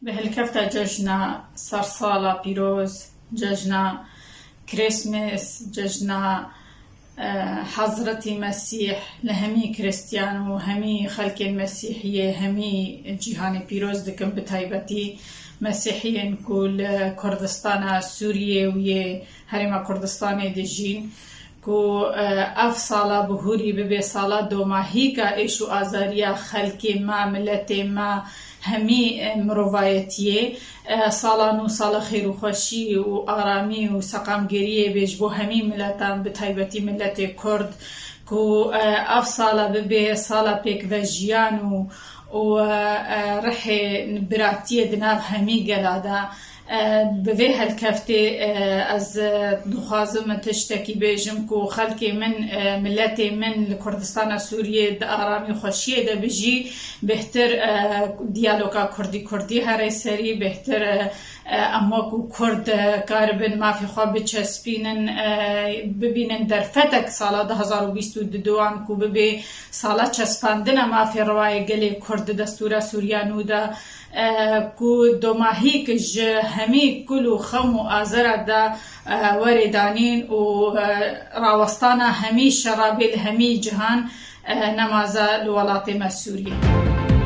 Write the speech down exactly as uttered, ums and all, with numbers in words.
Bi hilkefta cejna sersala pîroz, cejna Krîsmes, cejna, e, Hezretî Mesîh li hemî Krîstiyan û hemî xelkên Mesîhiyê, hemî cîhanê pîroz dikim, bi taybetî Mesîhiyên ku li Kurdistana Sûriyê û yê Herêma Kurdistanê dijîn. Ku, e, ev sala bihûrî bibe sala domahîka êş û azariya xelkê me, miletê me, hemî, e, mirovayetiyê, e, sala nû sala xêr û xweşî û aramî û seqamgeriyê bê ji bo hemî miletan, bi taybetî miletê Kurd, ku, e, ev sala bibe sala pêkvejiyan û, û, e, e, rihê biratiyê di nav hemî gela de. E, bi vê helkeftê, e, ez, e, dixwazim tiştekî bêjim ku xelkê min, e, miletê min li Kurdistana Sûriyê di aramî û xweşiyê de bijî, bêhtir, e, diyaloga Kurdî-Kurdî here serî, bêhtir, e, e, em wekû Kurd, e, karibin mafê xwe biçespînin, e, bibînin derfetek sala du hezar û bîst û duan ku bibê sala çespandina mafê rewayê gelê Kurd di destûra Sûriya nû de, e, ku domahîk ji hemî kul û xem û azera de, e, were danîn û, e, rawestana hemî şerabê li hemî cihan, e, nemaze li welatê me Sûriyê.